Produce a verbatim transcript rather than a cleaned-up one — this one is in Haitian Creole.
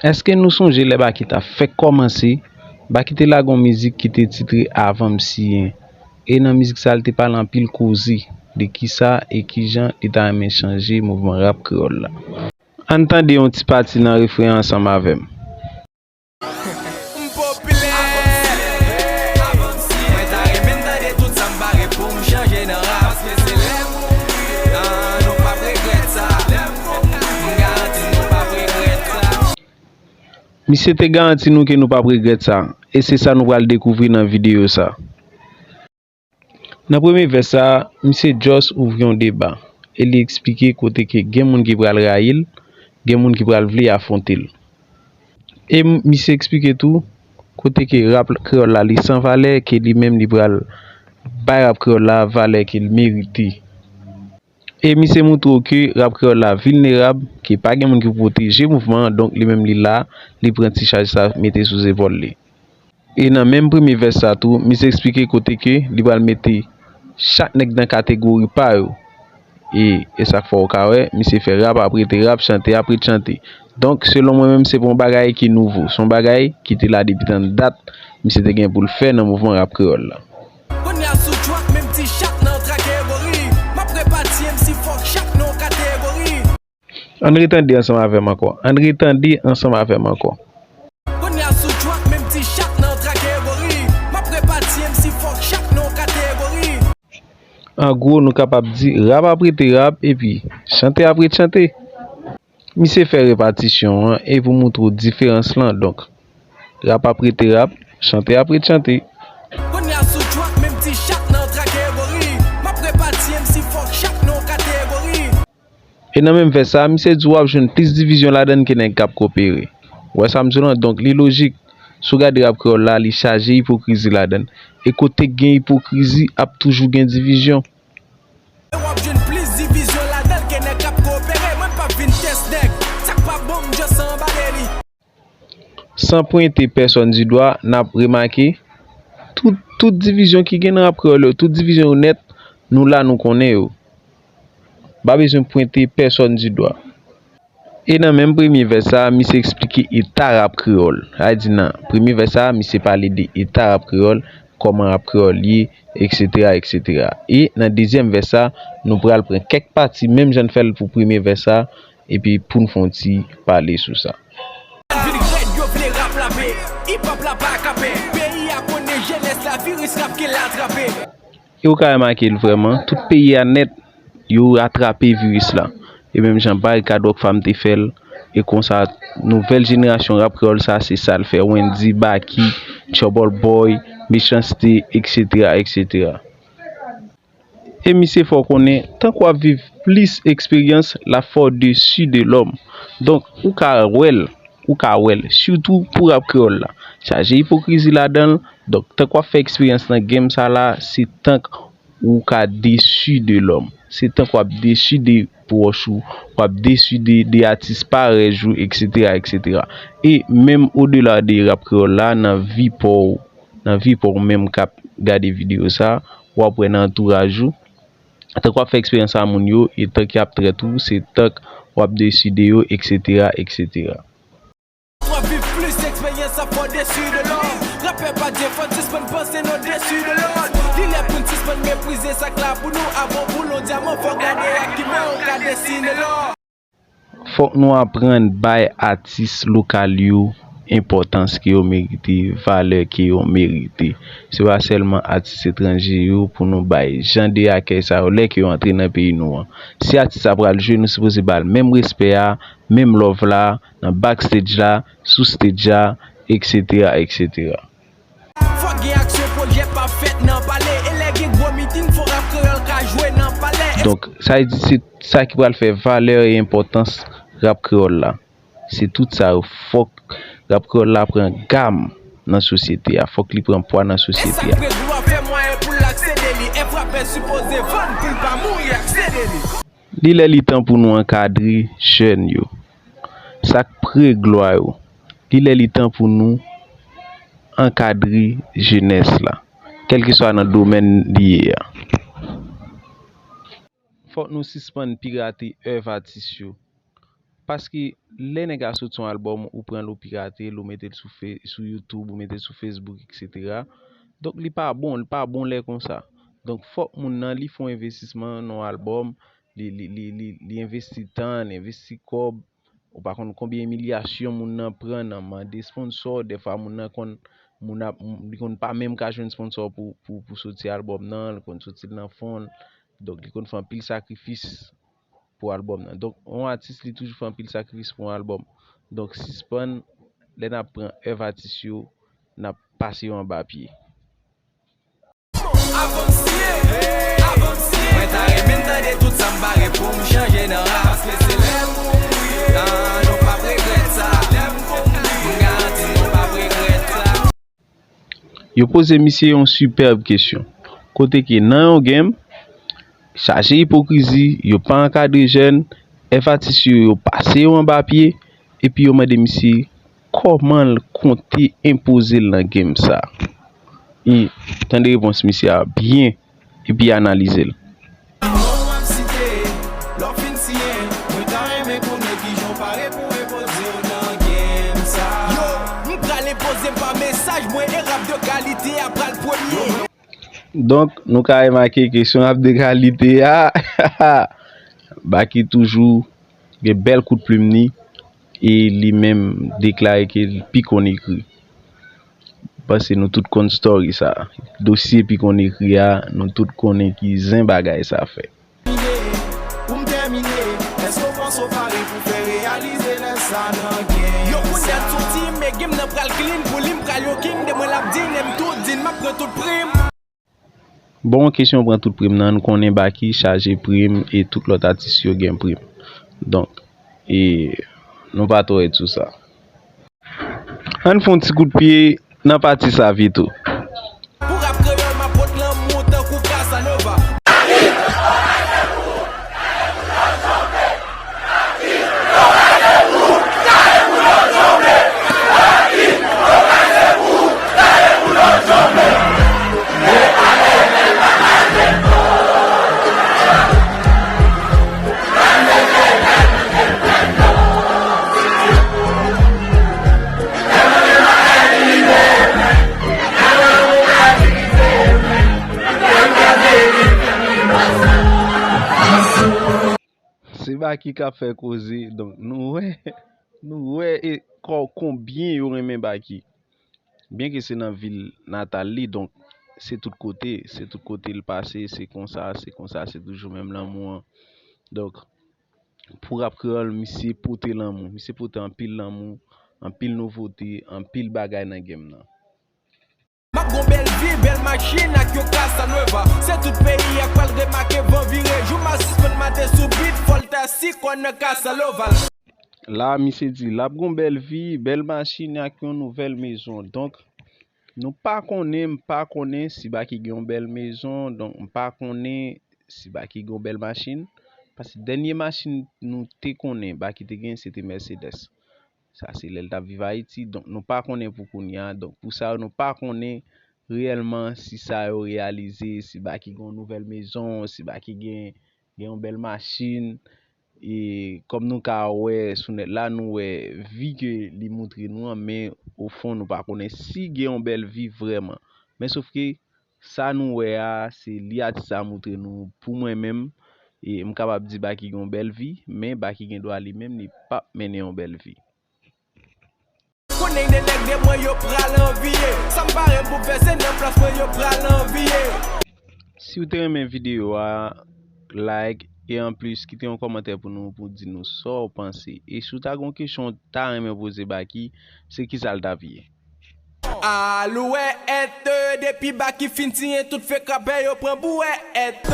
Èske nou sonje lè Baky t ap fèk kòmanse? Baky te lage yon mizik ki te titre Avan m siyen. E nan mizik sa, li te pale anpil koze de kisa e kijan li ta renmen chanje mouvman rap kreyòl la. Ann tande yon ti pati nan refren an ansanm avè m. M popilè. Mwen ta renmen tande tout sa m pare pou m chanje nan rap. Paske se lè m mouri, ah, nou p ap regrèt sa. M garanti nou p ap regrèt sa. Misye te garanti nou ke nou p ap regrèt sa. E se sa nou pral dekouvri nan videyo sa. Nan premye vès sa, misye just ouvri yon deba e li eksplike kote ke gen moun ki pral rayi l, gen moun ki pral vle afwonte l. E m- misye eksplike tou kote ke rap kreyòl la li san valè, ke li menm li pral bay rap kreyòl la valè ke l merite. E misye moutre w ke rap kreyòl la vilnerab, ke pa gen moun ki pwoteje mouvman an, donk li menm li la, li pran ti chaj sa mete sou zepòl li. E nan menm premye vès sa tou, misye eksplike kote ke li pral mete chak nèg nan kategori pa yo. E, e sa k fè w ka wè, misye fè rap ap rete rap, chante ap ret chante. Donk, selon mwen menm, se pa yon bagay ki nouvo. Se yon bagay ki te la depi tann dat, misye te gen pou l fè nan mouvman rap kreyòl la. Kounye a sou track, menm ti chat nan kategori. M ap repati M C fòk chak nan kategori. Ann retande ansanm avè m ankò. Ann retande ansanm avè m ankò. Kounye a sou track, menm ti chat nan kategori. M ap repati M C fòk chak nan kategori. An gwo, nou kapab di rap ap rete rap epi chante ap ret chante. Misye fè repatisyon an e pou moutre w diferans lan, donk, rap ap rete rap, chante ap ret chante. Kounye a sou track, menm ti chat nan kategori. M ap repati M C fòk chak nan kategori. E nan menm vès sa, misye di w ap jwenn plis divizyon ladan l ke nèg k ap koopere. Ou wè sa m di w lan? Donk, li lojik. Si w gade rap kreyòl la, li chaje ipokrizi ladan l. E kote k gen ipokrizi, ap toujou gen divizyon. E w ap jwenn plis divizyon ladan l ke nèg k ap koopere. Mwen m p ap vin tès nèg. Sa k pa bon, m just anbale li. San pwente pèsòn di dwa, n ap remake, tout, tout divizyon ki gen nan rap kreyòl yo, tout divizyon yo nèt, nou la, nou konnen yo. Pa bezwen pwente pèsòn di dwa. E nan menm premye vès sa, misye eksplike eta rap kreyòl. Sa vle di nan premye vès sa, misye pale de eta rap kreyòl, kòman rap kreyòl ye, eksetera, eksetera. E nan dezyèm vès sa, nou pral pran kèk pati, menm jan n fè l pou premye vès sa, epi pou n fè yon ti pale sou sa. Vin rèd, yo vle rap la pe, hip hop la pa ka pe. Peyi a konnen jenès la, viris rap ke l atrape. E ou ka remake l vrèman, tout peyi a nèt, yo atrape viris la. E menm jan Barikad Rockfam te fè l, e konsa nouvèl jenerasyon rap kreyòl sa, se sa l fè. Wendy, Baky, Trouble Boy, Mechans-T, eksetera, eksetera. E misye fè w konnen, tank w ap viv plis eksperyans, la fò desi de lòm. Donk, ou ka wè l, ou ka wè l, sitou pou rap kreyòl la. Chaje ipokrizi ladan l. Donk, tank w ap fè eksperyans nan game sa la, se tank ou ka desi de lòm. Se tank w ap desi de pwòch ou, w ap desi de, de atis parèy ou, eksetera, eksetera. E menm odela de rap kreyòl la, nan vi pa w, nan vi pa w menm k ap gade videyo sa, w ap wè nan antouraj ou, tank w ap fè eksperyans a moun yo, e tank y ap trèt ou, se tank w ap desi de yo, eksetera, eksetera. W ap viv plis eksperyans, sa fò desi de lòm. Rapè pa Dye, fò n sispann panse n odesi de lòt. Li lè pou n sispann meprize sa k la pou nou. Avan w boule yon dyaman, fò w gade ak ki men w ka desine lò. Fòk nou aprann bay atis lokal yo enpòtans ke yo merite, valè ke yo merite. Se pa sèlman atis etranje yo pou nou bay jan de akèy sa yo lè ke yo antre nan peyi nou an. Si atis la pral jwe, nou sipoze ba l menm respè a, menm love la, nan backstage la, sou stage la, eksetera, eksetera. Fòk gen aksyon, pwojè p ap fèt nan pale. E lè gen gwo miting, fò rap kreyòl ka jwe nan palè. Donk, sa vle di se sa ki pral fè valè e enpòtans rap kreyòl la. Se tout sa yo. Fòk rap kreyòl la pran gam nan sosyete a. Fòk li pran pwa nan sosyete a. E sa k pre glwa fè mwayen pou l aksede li. E frapè sipoze vann pou l pa mouri aksede li. Li lè li tan pou nou ankadre jèn yo. Sa k pre glwa yo. Li lè li tan pou nou ankadre jenès la, kèlkeswa nan domèn li ye a. Fòk nou sispann pirate èv atis yo. Paske lè nèg la soti yon albòm, ou pran l, ou pirate l, ou mete l sou fe-, sou YouTube, ou mete l sou Facebook, et cetera. Donk, li pa bon, li pa bon lè konsa. Donk, fòk moun nan, li fè yon envestisman nan yon albòm, li, li, li, li, li envesti tan, li envesti kòb, ou pa konn konbyen imilyasyon moun nan pran nan mande sponsò, dèfwa moun nan konn, moun ap, li konn pa menm ka jwenn sponsò pou, pou, pou soti albòm nan, li konn soti l nan fon l. Donk, li konn fè anpil sakrifis pou albòm nan. Donk, yon atis, li toujou fè anpil sakrifis pou yon albòm. Donk, sispann, lè n ap pran èv atis yo, n ap pase yo anba pye. Avanse, avanse. Mwen ta renmen tande tout sa m pare pou m chanje nan rap. Paske se lè pou m kriye. Ah, nou p ap regrèt sa. Lè m pou m kriye. M garanti nou p ap regrèt sa. Yo poze misye yon sipèb kesyon. Kote ke nan yon game, chaje ipokrizi, yo pa ankadre jèn, èv atis yo, yo pase yo anba pye, epi yo mande misye kòman l konte enpoze l nan game sa. E tande repons misye a byen, epi analize l. Yo, m pral enpoze m pa mesaj mwen e rap de kalite a pral premye. Donk, nou ka remake ke si yon rap de kalite a, Baky toujou gen bèl kout plim ni, e li menm deklare ke l pi konn ekri. Panse nou tout konn story sa. Dosye pi konn ekri a, nou tout konnen ki zen bagay sa fè. Pou m tèmine, èske w panse w pare pou fè reyalize lè sa nan game? Yo konn dat soti, men game nan pral clean, pou li m pral yon king, de mwen l ap di, men m tou di, m ap pran tout prim. Bon, kesyon pran tout prim nan, nou konnen Baky chaje prim e tout lòt atis yo gen prim. Donk, e nou pa twò ret sou sa. Ann fè yon ti kout pye nan pati sa pito. Pou rap kreyòl, m ap pot lanmou tankou Casanova. Se Baky k ap fè koze, donk nou wè, nou wè e kò-, konbyen yo renmen Baky. Byenke se nan vil natal li, donk se tout kote, se tout kote l pase, se konsa, se konsa, se toujou menm lanmou an. Donk, pou rap kreyòl, misye pote lanmou, misye pote anpil lanmou, anpil nouvote, anpil bagay nan game nan. M ap gon bèl vi, bèl machin ak yon Casanova. Se tout peyi a k pral remake van vire. Jou m a sispann mate sou beat, fò l ta si kwè nan Casanova. La, misye di, l ap gon bèl vi, bèl machin ak yon nouvèl mezon. Donk, nou pa konnen, m pa konnen si Baky gen yon bèl mezon. Donk, m pa konnen si Baky gen yon bèl machin. Paske dènye machin nou te konnen Baky te gen, se te Mercedes. Sa se lè l t ap viv Ayiti. Donk, nou pa konnen pou kounye a. Donk, pou sa yo, nou pa konnen reyèlman si sa yo reyalize, si Baky gen yon nouvèl mezon, si Baky gen, gen yon bèl machin. E kòm nou ka wè sou nèt la, nou wè vi ke li moutre nou an, men ofon, nou pa konnen si gen yon bèl vi vrèman. Men sof ke sa nou wè a, se li atis la moutre nou. Pou mwen menm, e m kapab di Baky gen yon bèl vi, men Baky gen dwa li menm, li p ap mennen yon bèl vi. Konnen de nèg de mwen yo pral anviye. Sa m pare pou fè, se nan plas mwen yo pral anviye. Si w te renmen videyo a, like, e anplis, kite yon kòmantè pou nou, pou di nou sa w panse. E si w ta gen yon kesyon w ta renmen poze Baky, se kisa l t ap ye? Alouwè èt, depi Baky fin siyen, tout fek rapè yo pran bouwè èt.